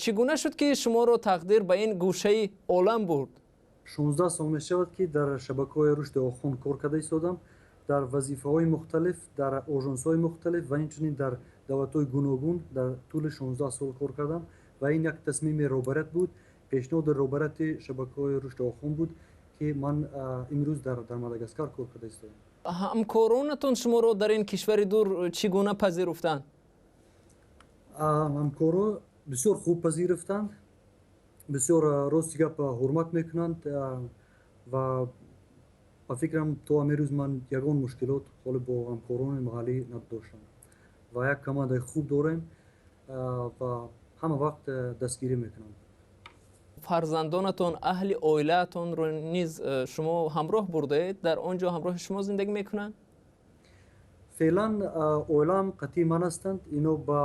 Чӣ гуна шуд, ки шуморо тақдир ба ин гӯшаи олам бурд? 16 сол мешавад, ки дар шабакаҳои рушди Охон кор карда истодам, дар вазифаҳои мухталиф, дар ожонсҳои мухталиф ва инчунин дар давлатҳои гуногун дар тӯли 16 сол кор кардам. Ва ин як тасмими роҳбарият буд, пешниҳоди роҳбарияти шабакаҳои рушди Охон буд, ки ман имрӯз дар Мадагаскар кор карда истодам. Ҳамкоронатон шуморо дар ин кишвари дур чӣ гуна пазируфтанд? Ҳамкоро бисёр хуб пазируфтанд, бисёр, рости гап, ҳурмат мекунанд. Ва ба фикрам, то ҳамин рӯз ман ягон мушкилот ҳоле бо ҳамкорони маҳаллӣ надоштам ва як командаи хуб дорем ва ҳама вақт дастгирӣ мекунанд. Фарзандонатон, аҳли оилаатонро низ шумо ҳамроҳ бурдаед? Дар он ҷо ҳамроҳи шумо зиндагӣ мекунанд? Феълан оилаам қатъи ман ҳастанд. Ино ба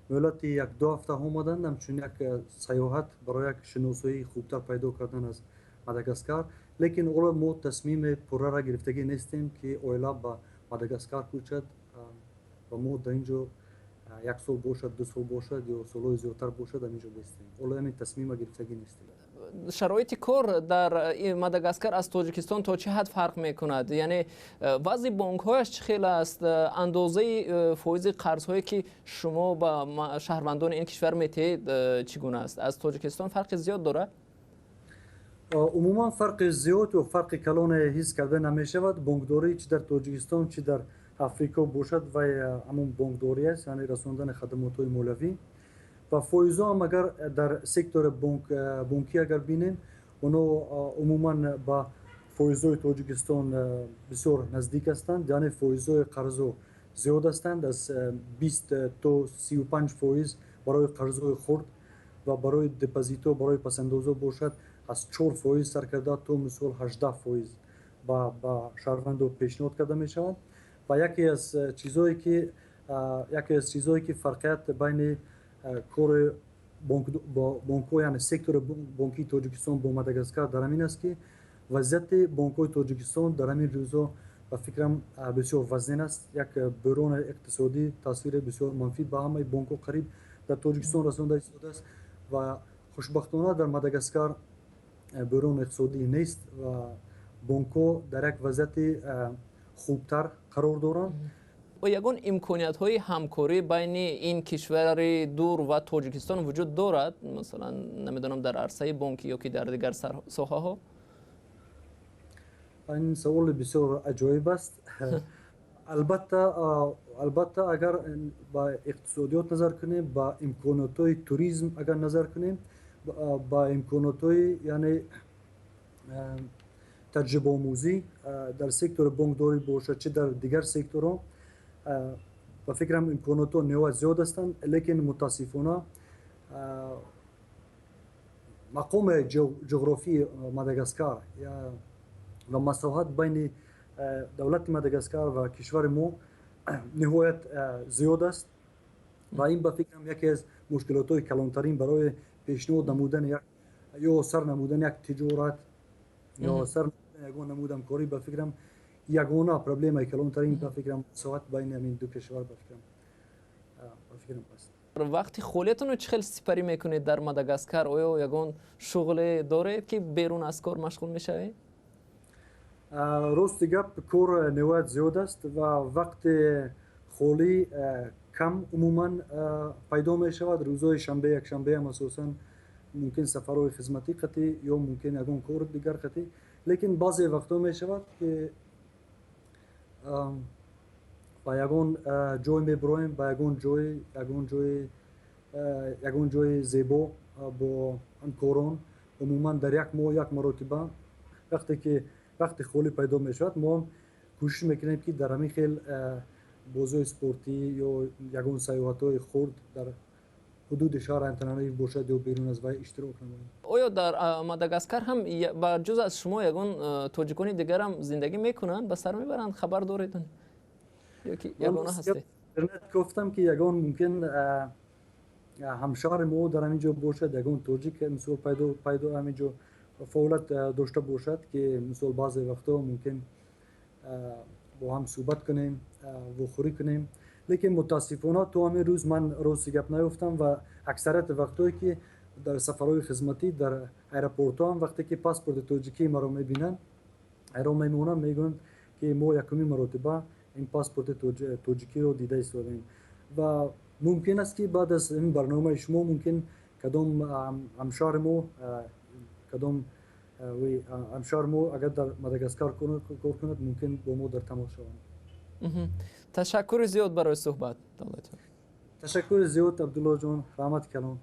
муҳлати 1-ду ҳафта омаданд, ҳамчун як сайёҳат, барои як шиносоии хубтар пайдо кардан аз Мадагаскар. Лекин ҳоло мо тасмими пуррара гирифтагӣ нестем, ки оила ба Мадагаскар кӯчад ва мо дар ин ҷо як сол бошад, 2 сол бошад ё солҳои зиёдтар бошад, дар ин ҷо бестем. Ҳоло ҳамин тасмима гирифтагӣ нестем. Шароити кор дар Мадагаскар аз Тоҷикистон то чӣ ҳад фарқ мекунад? Яъне вазъи бонкҳояш чӣ хел аст? Андозаи фоизи қарзҳое, ки шумо ба шаҳрвандони ин кишвар метиҳед, чӣ гуна аст? Аз Тоҷикистон фарқи зиёд дорад? Умуман фарқи зиёд ё фарқи калоне ҳис карда намешавад. Бонкдорӣ чӣ дар Тоҷикистон, чӣ дар Африко бошад, вай ҳамон бонкдорӣ аст, яъне расондани хадамотҳои молиявӣ. Ва фоизҳо ҳам, агар дар сектори бонкӣ агар бинем, оно умуман ба фоизҳои Тоҷикистон бисёр наздик ҳастанд, яъне фоизҳои қарзо зиёд ҳастанд, аз 20 то 35% барои қарзҳои хурд ва барои депозитҳо, барои пасандозҳо бошад, аз 4% сар карда то мисол 18% ба шаҳрвандо пешниҳод карда мешавад. Ва яке аз чизҳое ки фарқият байни кори бонкҳо, яъне сектори бонкии Тоҷикистон бо Мадагаскар дар ҳамин аст, ки вазъияти бонкҳои Тоҷикистон дар ҳамин рӯзҳо, ба фикрам, бисёр вазнин аст. Як бӯҳрони иқтисодӣ таъсири бисёр манфӣ ба ҳамаи бонкҳо қариб дар Тоҷикистон расонда истодааст. Ва хушбахтона дар Мадагаскар бӯҳрони иқтисодӣ нест ва бонкҳо дар як вазъияти хубтар қарор доранд. Ягон имкониятҳои ҳамкорӣ байни ин кишвари дур ва Тоҷикистон вуҷуд дорад? Масалан, намедонам, дар арсаи бонкӣ ё ки дар дигар соҳаҳо? Ин саволи бисёр аҷоиб аст. Албатта, агар ба иқтисодиёт назар кунем, ба имкониятҳои туризм агар назар кунем, ба имкониятҳои, яъне таҷрибаомӯзӣ дар сектори бонкдорӣ бошад, чӣ дар дигар секторҳо, ба фикрам, имкониятҳо ниҳоят зиёд ҳастанд. Лекин мутаассифона мақоми ҷуғрофии Мадагаскар ва масоҳат байни давлати Мадагаскар ва кишвари мо ниҳоят зиёд аст. Ва ин, ба фикрам, яке аз мушкилотҳои калонтарин барои пешниҳод намудани як ё сар намудани як тиҷорат ё сар ягон намуд ҳамкорӣ, ба фикрам, ягона проблемаи калонтарин, ба фикрам, масоҳат байни ҳамин ду кишвар, ба фикрам, аст. Вақти холиятонро чӣ хел сипарӣ мекунед дар Мадагаскар? Оё ягон шуғле доред, ки берун аз кор машғул мешавед? Рости гап, кор ниҳоят зиёд аст ва вақти холӣ кам умуман пайдо мешавад. Рӯзҳои шанбе, якшанбеам асосан мумкин сафарҳои хизматӣ қатӣ ё мумкин ягон кори дигар қатӣ. Лекин баъзе вақтҳо мешавад, ки ба ягон ҷой мебироем, ба ягон ҷои зебо бо ҳамкорон. Умуман дар як моҳ як маротиба, вақте ки вақти холӣ пайдо мешавад, мо кӯшиш мекунем, ки дар ҳамин хел бозиҳои спортӣ ё ягон сайёҳатҳои хурд дар ҳудуди шаҳр Антананариву бошад ё берун аз вай иштирок намоем. Оё дар Мадагаскар ҳам ба ҷуз аз шумо ягон тоҷикони дигарам зиндагӣ мекунанд, ба сар мебаранд, хабар доред ё ки ягона ҳастед? Интернет гуфтам, ки ягон мумкин ҳамшаҳри мо дар ҳамин ҷо бошад, ягон тоҷик мисол пайдо ҳамин ҷо фаъолият дошта бошад, ки мисол баъзе вақтҳо мумкин бо ҳам суҳбат кунем, вохӯрӣ кунем. Лекин мутаассифона то ҳамин рӯз ман рости гап наёфтам ва аксарияти вақтҳое ки дар сафарҳои хизматӣ дар аэропортҳо ҳам вақте ки паспорти тоҷикии маро мебинанд, ҳайрон мемонанд, мегӯянд, ки мо якумин маротиба ин паспорти тоҷикиро дида истодаем. Ва мумкин аст, ки баъд аз ин барномаи шумо мумкин кадом ҳамшаҳри мо, кадом ҳамшаҳри мо агар дар Мадагаскар кор кунад, мумкин бо мо дар тамос шаванд. Ташаккури зиёд барои суҳбат, Давлатёр. Ташаккури зиёд, Абдуллоҷон, раҳмати калон.